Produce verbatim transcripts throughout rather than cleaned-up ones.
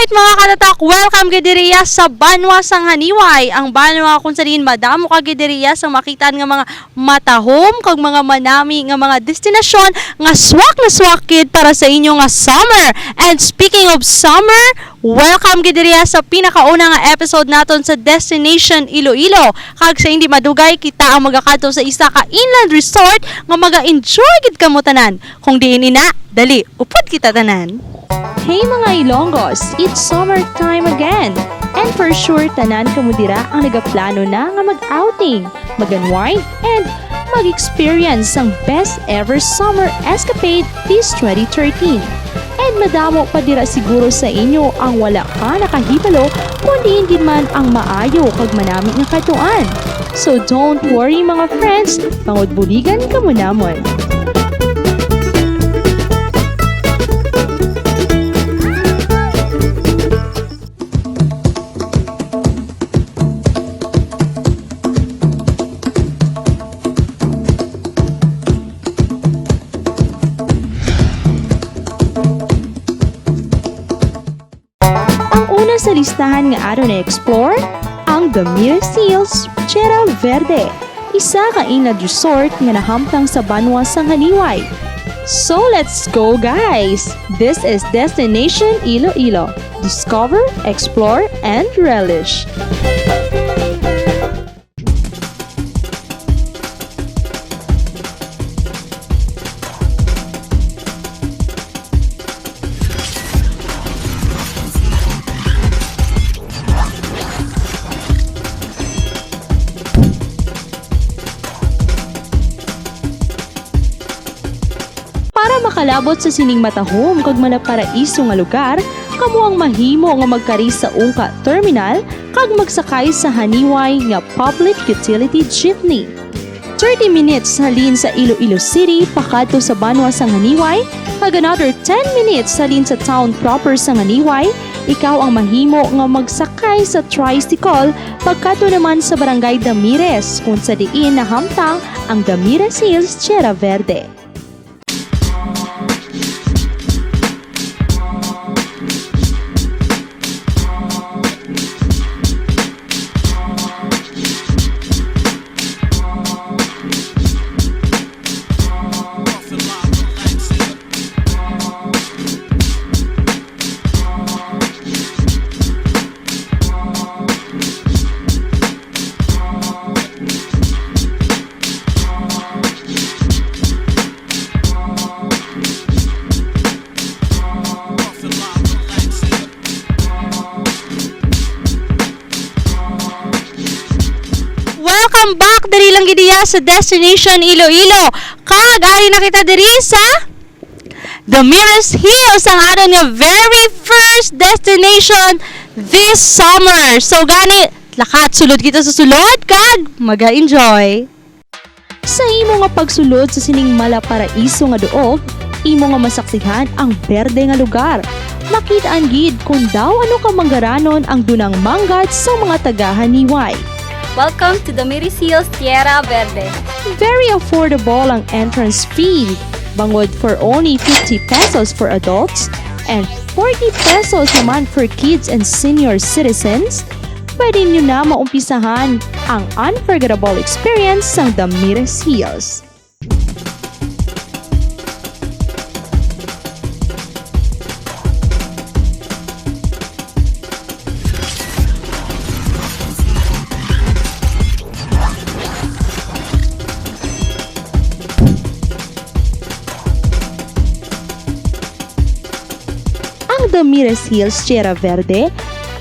Mga katatak, welcome gid diriya sa banwa sang Haniway, ang banwa kung sa diin madamo ka gid diriya sa makitaan nga mga matahom kag mga manami nga mga destinasyon nga swak na swak gid para sa inyo nga summer. And speaking of summer, welcome gid diriya sa pinakauna nga episode naton sa Destination Iloilo. Kag sa hindi madugay, kita ang magakadto sa isa ka inland resort nga maga-enjoy gid kamo tanan. Kung diin ina, dali, upod kita tanan. Hey mga Ilonggos, it's summer time again! And for sure, tanan kamo dira ang nagaplano na nga mag-outing, mag-unwind, and mag-experience sang best ever summer escapade this twenty thirteen. And madamo pa dira siguro sa inyo ang wala pa nakahibalo kung diin gid man ang maayo kag manami nga kadtuan. So don't worry, mga friends, bangod buligan kamo namon. Ang una sa listahan nga aton i-explore, ang Damires Hills, Tierra Verde, isa ka inland resort nga nahamtang sa banwa sang Haniway. So let's go, guys! This is Destination Iloilo. Discover, explore, and relish. Para makalabot sa sining matahom kag malaparaiso nga lugar, kamo ang mahimo nga magkari sa ungka terminal kag magsakay sa Haniway nga public utility jeepney. Thirty minutes halin sa Iloilo City pakadto sa banwa sang Haniway, kag another ten minutes halin sa town proper sang Haniway, ikaw ang mahimo nga magsakay sa tricycle pagkadto naman sa Barangay Damires, kung sa diin nahamtang ang Damires Hills, Tierra Verde. Welcome back diri lang gid iya sa Destination Iloilo. Kag ari na kita diri sa Damires Hills, ang aton nga very first destination this summer. So gani, lakat sulod kita sa sulod kag maga-enjoy. Sa imo nga pagsulod sa sining malaparaiso nga duog, imo nga masaksihan ang berde nga lugar. Makit-an gid kon daw ano ka manggaranon ang dunang manggad sa mga taga-Haniway. Welcome to Damires Hills, Tierra Verde. Very affordable ang entrance fee, bangod for only fifty pesos for adults and forty pesos naman for kids and senior citizens. Pwede nyo na maumpisahan ang unforgettable experience sang Damires Hills. Ang Damires Hills Tierra Verde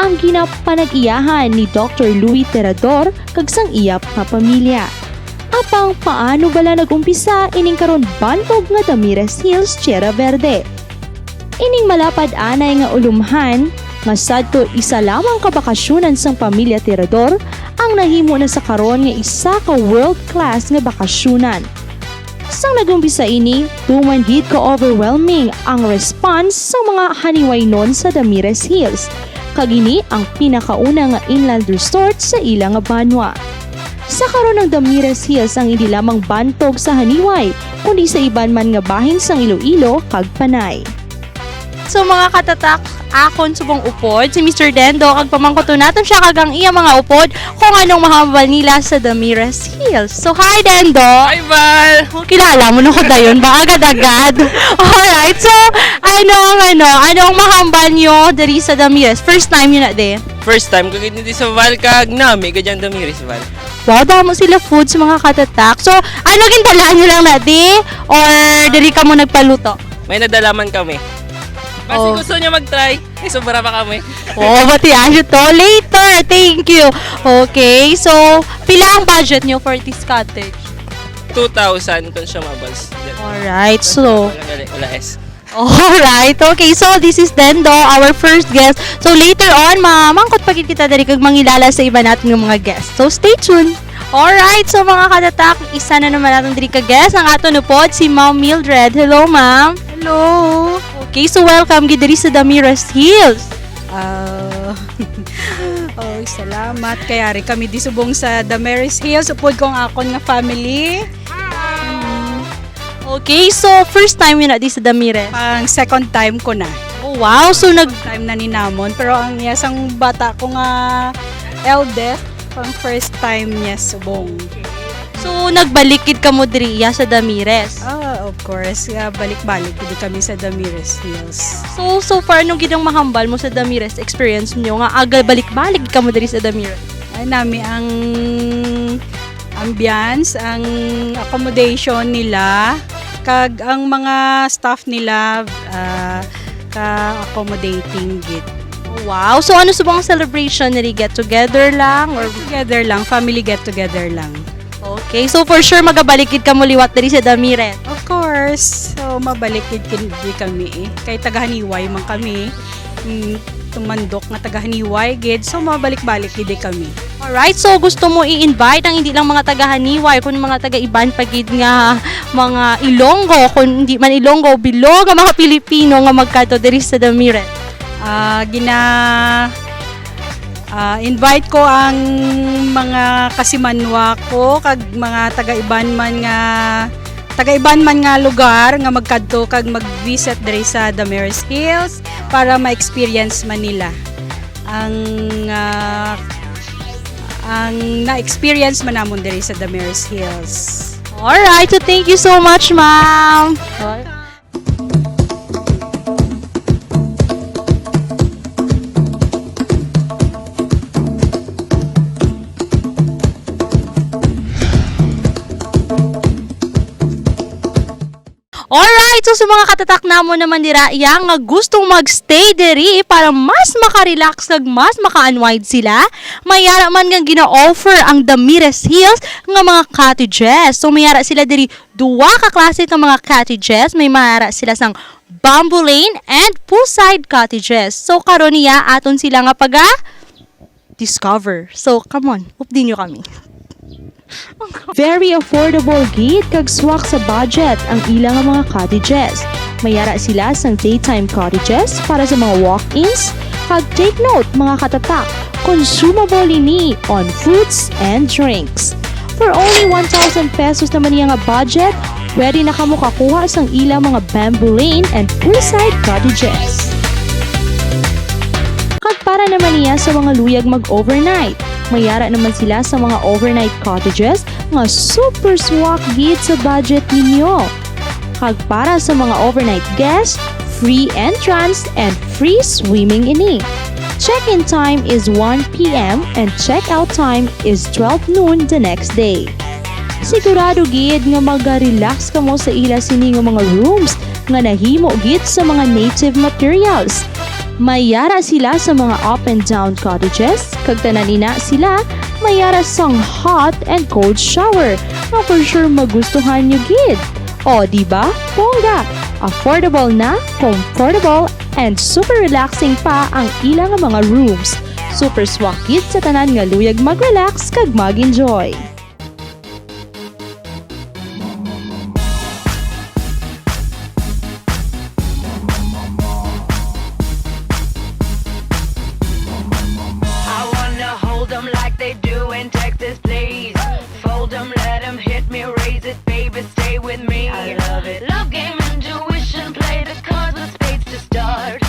ang ginapanag-iyahan ni Doktor Louis Tirador kag sang iya nga pamilya. Apang paano bala nag-umpisa ining karon bantog nga Damires Hills Tierra Verde? Ining malapad anay nga ulumhan, nga sadto isa lamang ka bakasyonan sang pamilya Tirador, ang nahimo na sa karon nga isa ka world-class nga bakasyonan. Sang nag-umpisa ini, tuman gid ka-overwhelming ang response sang mga Haniwaynon sa Damires Hills, kag ini ang pinakauna nga inland resort sa ila nga banwa. Sa karon, ang Damires Hills ang indi lamang bantog sa Haniway, kundi sa iban man nga bahin sang Iloilo kag Panay. So, mga katatak, akon subong upod si Mister Dendo, kag pamangkuton naton siya kag ang iya mga upod kung anong mahambal nila sa Damiras Hills. So, hi, Dendo! Hi, Val! Oh, kilala mo na ko dayon ba? Agad-agad. Alright, so, ano ang, ano, ano ang mahambal nyo diri sa Damiras? First time nyo na di? First time ko gid diri sa Val, kag nami gid ang Damiras, Val. Wow, damo sila foods, mga katatak. So, ano, gindala nyo lang na di? Or diri kamo nagpaluto? May nadala man kami. Basi Oh. gusto niya mag-try. Ay, sobra pa kami. Oh, bati ayo to. Later. Thank you. Okay, so, pila ang budget nyo for this cottage? Two thousand consumable. Alright, so Wala, wala, wala, S. Alright, okay. So, this is Dendo, our first guest. So, later on, mamangkot pa gid kita diri kag mangilala sa iba naton nga mga guest. So, stay tuned. Alright, so, mga katatak, isa na naman naton diri ka guest, ang aton upod, si Ma'am Mildred. Hello, ma'am. Hello. Okay, so welcome gid diri sa Damiras Hills. Ah, oh, salamat. Kay ari kami di subong sa Damiras Hills, upod ko ang akon nga family. Mm. Okay, so first time yun na di sa Damiras? Ang second time ko na. Oh, wow. So nag Time na ni namon, pero ang iya sang bata ko nga eldest, pang first time niya subong. So nagbalik gid kamo diri iya sa Damiras? Ah, of course. Ah, balik-balik gid kami sa Damiras Hills. So, so far, ano gid ang mahambal mo sa Damiras experience nyo nga aga balik-balik gid kamo diri sa Damiras? Ay, nami ang ambience, ang accommodation nila, kag ang mga staff nila, ah, ka-accommodating gid. Wow! So, ano subong ang celebration nila? Get together lang or Together lang, family get together lang. Okay, so for sure magabalik gid kamo liwat diri sa Damiras. Of course. So, mabalik gid kin-, di kami eh. Kay taga Janiuay man kami. Mm, tumandok nga taga Janiuay gid. So, mabalik-balik gid di kami. Alright, so gusto mo i-invite ang hindi lang mga taga Janiuay, kun mga taga iban pa gid nga mga Ilonggo, kun hindi man Ilonggo, bilog nga mga Pilipino nga magkadto diri sa Damiras. Ah, gina-, ah, invite ko ang mga kasimanwa ko kag mga taga-iban man nga, taga-iban man nga lugar nga magkadto kag mag-visit diri sa Damiras Hills para ma-experience man nila ang, ah, ang na-experience man namon diri sa Damiras Hills. Alright, so thank you so much, ma'am. Alright, so sa mga katatak namon naman dira, iya nga gustong mag-stay diri para mas maka-relax kag mas maka-unwind sila, may ara man nga gina-offer ang Damiras Hills nga mga cottages. So may ara sila diri duwa ka klase ka mga cottages, may may ara sila sang bamboo lane and poolside cottages. So karon niya aton sila nga paga discover. So, come on, updi nyo kami. Very affordable gid kag swak sa budget ang ila nga mga cottages. May ara sila sang daytime cottages para sa mga walk-ins. Kag take note, mga katatak, consumable ini on foods and drinks. For only one thousand pesos naman niya nga budget, pwede na kamo kakuha sang ila mga bamboo lane and poolside cottages. Kag para naman niya sa mga luyag mag-overnight, may ara naman sila sa mga overnight cottages nga super swak gid sa budget ninyo. Kag para sa mga overnight guests, free entrance and free swimming ini. Check-in time is one p m and check-out time is twelve noon the next day. Sigurado gid nga maga-relax kamo sa ila sini nga mga rooms nga nahimo gid sa mga native materials. May ara sila sa mga up and down cottages, kag tanan ina sila may ara sang hot and cold shower nga for sure magustuhan nyo gid. O, di ba? Bongga! Affordable na, comfortable, and super relaxing pa ang ila nga mga rooms. Super swak gid sa tanan nga luyag mag-relax kag mag-enjoy. I wanna hold 'em like they do in Texas, please. Fold 'em, let 'em hit me, raise it, baby, stay with me. I love it. Love game, intuition, play the cards with spades to start.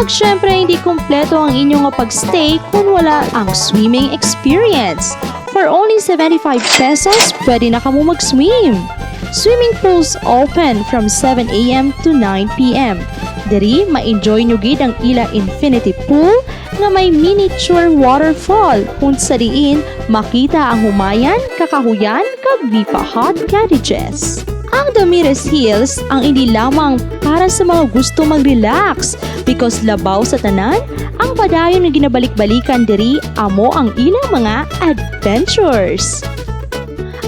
Ug syempre, hindi kompleto ang inyo nga pag-stay kung wala ang swimming experience. For only seventy-five pesos, pwede na kamo mag-swim. Swimming pools open from seven a m to nine p m. Diri, ma-enjoy nyo gid ang ila infinity pool nga may miniature waterfall, kung sa diin makita ang Humayan, Kakahuyan, kag Lipa Hut Cottages. Ang Damiris Hills ang hindi lamang para sa mga gusto mag-relax, because labaw sa tanan, ang padayon nga ginabalik-balikan diri amo ang ilang mga adventures.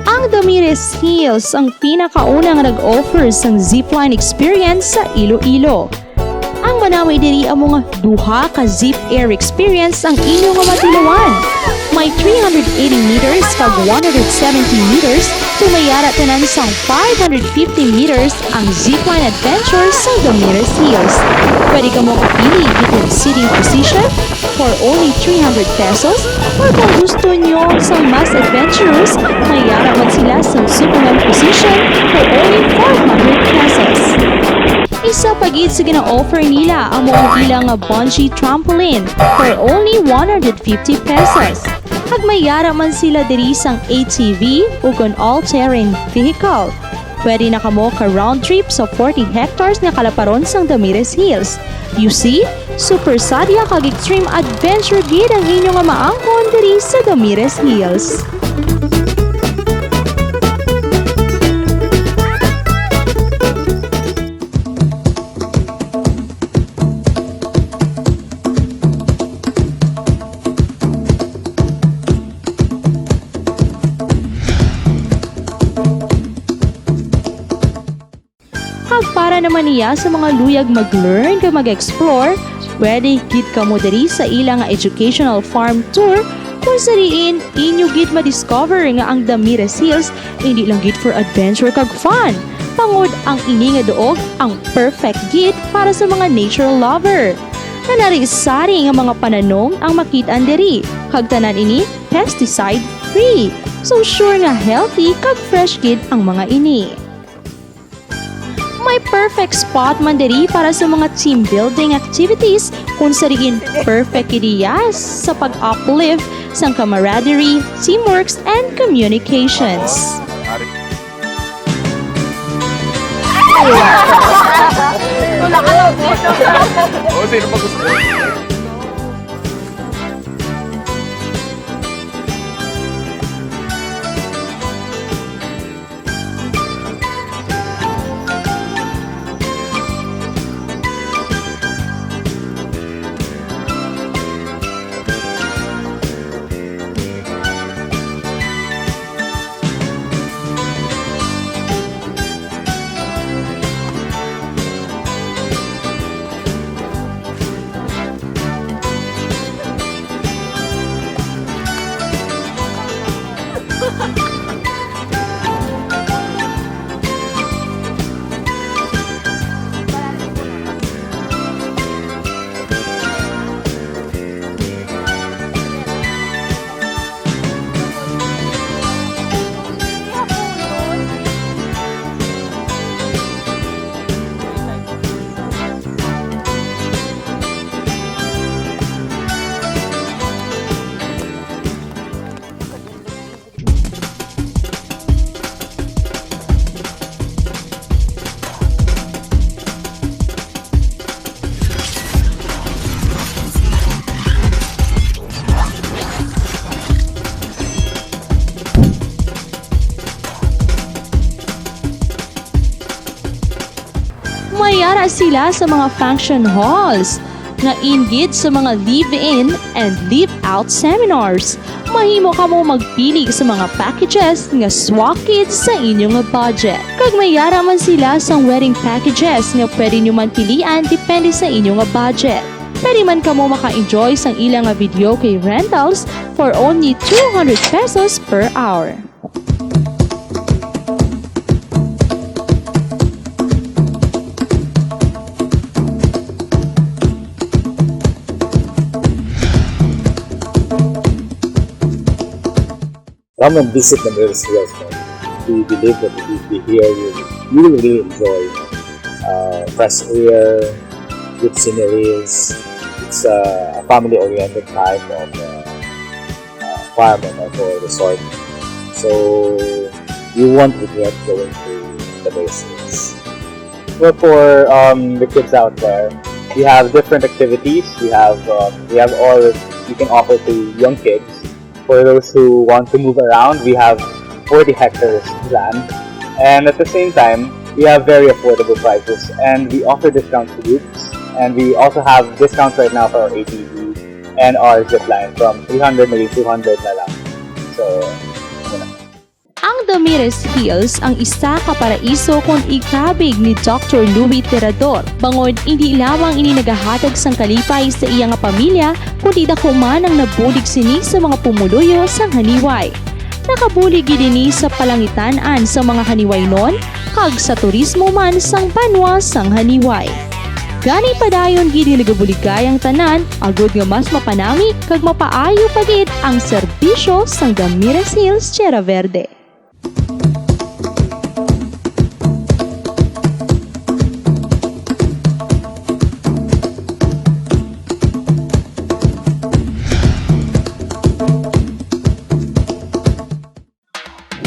Ang Damiris Hills ang pinakauna nga nag-offer sang zipline experience sa Iloilo. Ang manami diri amo nga duha ka zip air experience ang inyo nga matilawan. May three hundred eighty meters kag one hundred seventy meters, kung may yara tanan sang five hundred fifty meters ang zipline adventure sa Damiris Hills. Pwede kamo kapili between sitting position for only three hundred pesos, or kung gusto nyo sa mas adventurous, may yara man sila sa Superman position for only four hundred pesos. Isa pa gid sa gina-offer nila amo ang ila nga bungee trampoline for only one hundred fifty pesos. Kag may yara man sila diri sang A T V ug kon all-terrain vehicle. Pwede na kamo ka round trip sa forty hectares nga kalaparon sang Damiris Hills. You see, super sadya kag extreme adventure gid ang inyo nga maangkon diri sa Damiris Hills. Kag para naman niya sa mga luyag mag-learn kag mag-explore, pwede gid kamo diri sa ila nga educational farm tour, kung sa diin inyo gid ma-discover nga ang Damiris Hills hindi lang gid for adventure kag fun, tungod ang ini nga duog ang perfect gid para sa mga nature lover. Nanari-sari nga mga pananom ang makit-an diri, kag tanan ini pesticide free. So sure nga healthy kag fresh gid ang mga ini. May perfect spot man diri para sa mga team building activities, kung sa diin perfect ideas sa pag-uplift sang camaraderie, teamworks, and communications. Oh, sino pa gusto? May ara sila sa mga function halls, nga in gid sa mga live-in and live-out seminars. Mahimo kamo magpili sa mga packages nga swak gid sa inyo nga budget. Kag may ara man sila sang wedding packages nga pwede nyo man pilian depende sa inyo nga budget. Pwede man kamo maka-enjoy sang ila nga videoke rentals for only two hundred pesos per hour. Come and visit the Damiris Hills, man. We believe that if you be here, you, you will really enjoy, uh, fresh air, good sceneries. It's a family-oriented type of uh, uh, farm or, or resort. So you won't regret going to the Bay of Seals. Well, for um, the kids out there, we have different activities. We have um, we have all you can offer to young kids. For those who want to move around, we have forty hectares of land. And at the same time, we have very affordable prices. And we offer discounts to groups. And we also have discounts right now for our A T V and our zip line from three hundred naging two hundred na lang. So, yun na. Ang Damires Hills ang isa ka paraiso kon ikabig ni Doctor Louis Tirador, bangod indi lamang ini nagahatag sang kalipay sa iya nga pamilya, kundi dako man ang nabulig sini sa mga pumuluyo sang Haniway. Nakabulig gid ini sa palangitan-an sang mga Haniwaynon kag sa turismo man sang banwa sang Haniway. Gani padayon gid nagabuligay ang tanan agud nga mas mapanami kag mapaayo pa gid ang serbisyo sang Damires Hills Sierra Verde.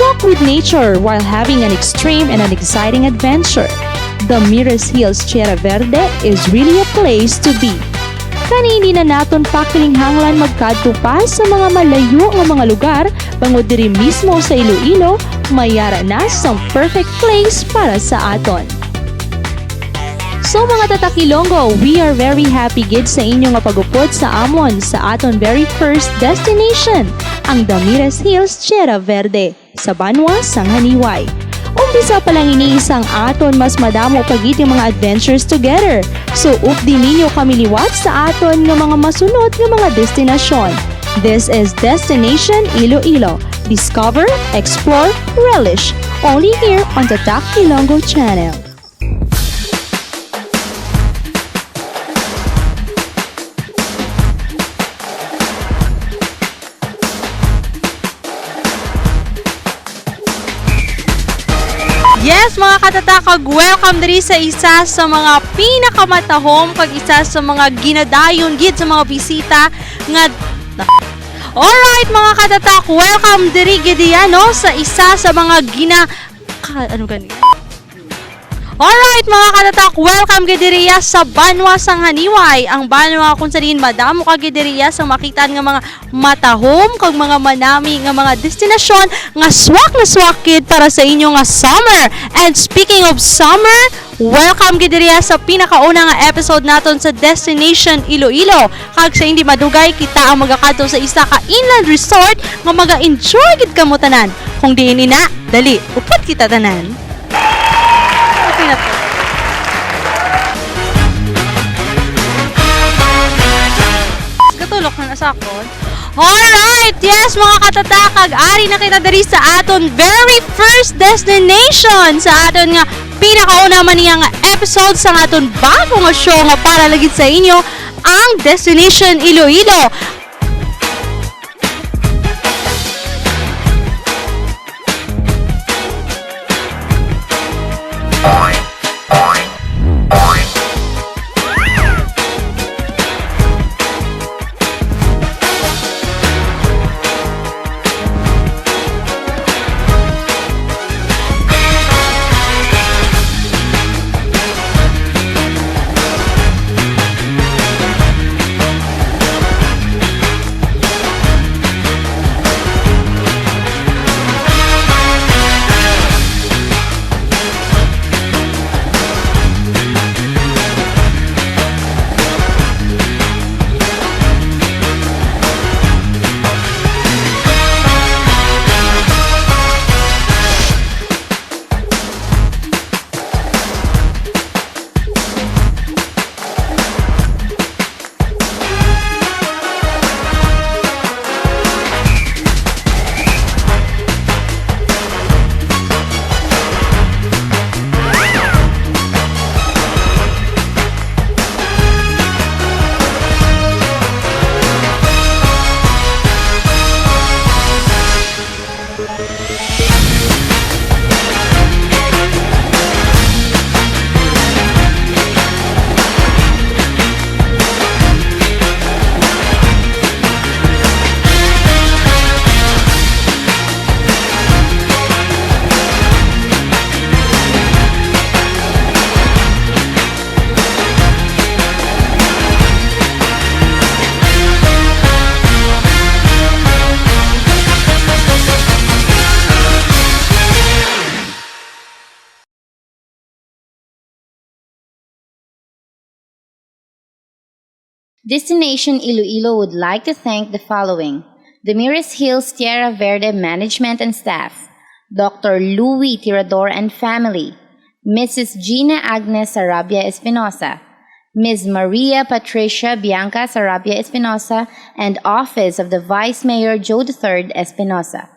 Walk with nature while having an extreme and an exciting adventure. The Mires Hills Sierra Verde is really a place to be. Kani hindi na naton pakilinghanglan magkadto pa sa mga malayo nga mga lugar, bangod diri mismo sa Iloilo, may ara na sang perfect place para sa aton. So, mga tatak Ilonggo, we are very happy gid sa inyo nga pag-upod sa amon sa aton very first destination, ang Damires Hills Sierra Verde, sa banwa sang Haniway. Umpisa pa lang ini sang aton mas madamo pa gid nga mga adventures together. So, updi ninyo kami liwat sa aton nga mga masunod nga mga destinasyon. This is Destination Iloilo. Discover, explore, relish. Only here on the Tatak Ilonggo Channel. Yes, mga katatak, kag welcome diri sa isa sa mga pinakamatahom kag isa sa mga ginadayon gid sa mga bisita nga Alright, mga katatak, welcome diri gid iya, no, sa isa sa mga gina-, ka-, ano gani? Alright, mga katatak, welcome gid diri iya sa banwa sang Haniway, ang banwa kung sa diin madamo ka gid diri iya sa makitaan nga mga matahom kag mga manami nga mga destinasyon nga swak na swak gid para sa inyo nga summer. And speaking of summer, welcome gid diri iya sa pinakauna nga episode naton sa Destination Iloilo. Kag sa hindi madugay, kita ang magakadto sa isa ka inland resort nga maga-enjoy gid kamo tanan. Kung diin ina, dali, upod kita tanan. Okay na to. Gatulok na sa akon. Alright! Yes, mga katatak, kag ari na kita diri sa aton very first destination sa aton nga pinakauna man niya nga episode sa aton bago nga show nga para lagi sa inyo, ang Destination Iloilo. Destination Iloilo would like to thank the following: the Mires Hills Tierra Verde Management and Staff, Doctor Louis Tirador and family, Missus Gina Agnes Sarabia Espinosa, Miz Maria Patricia Bianca Sarabia Espinosa, and Office of the Vice Mayor Joe the third Espinosa.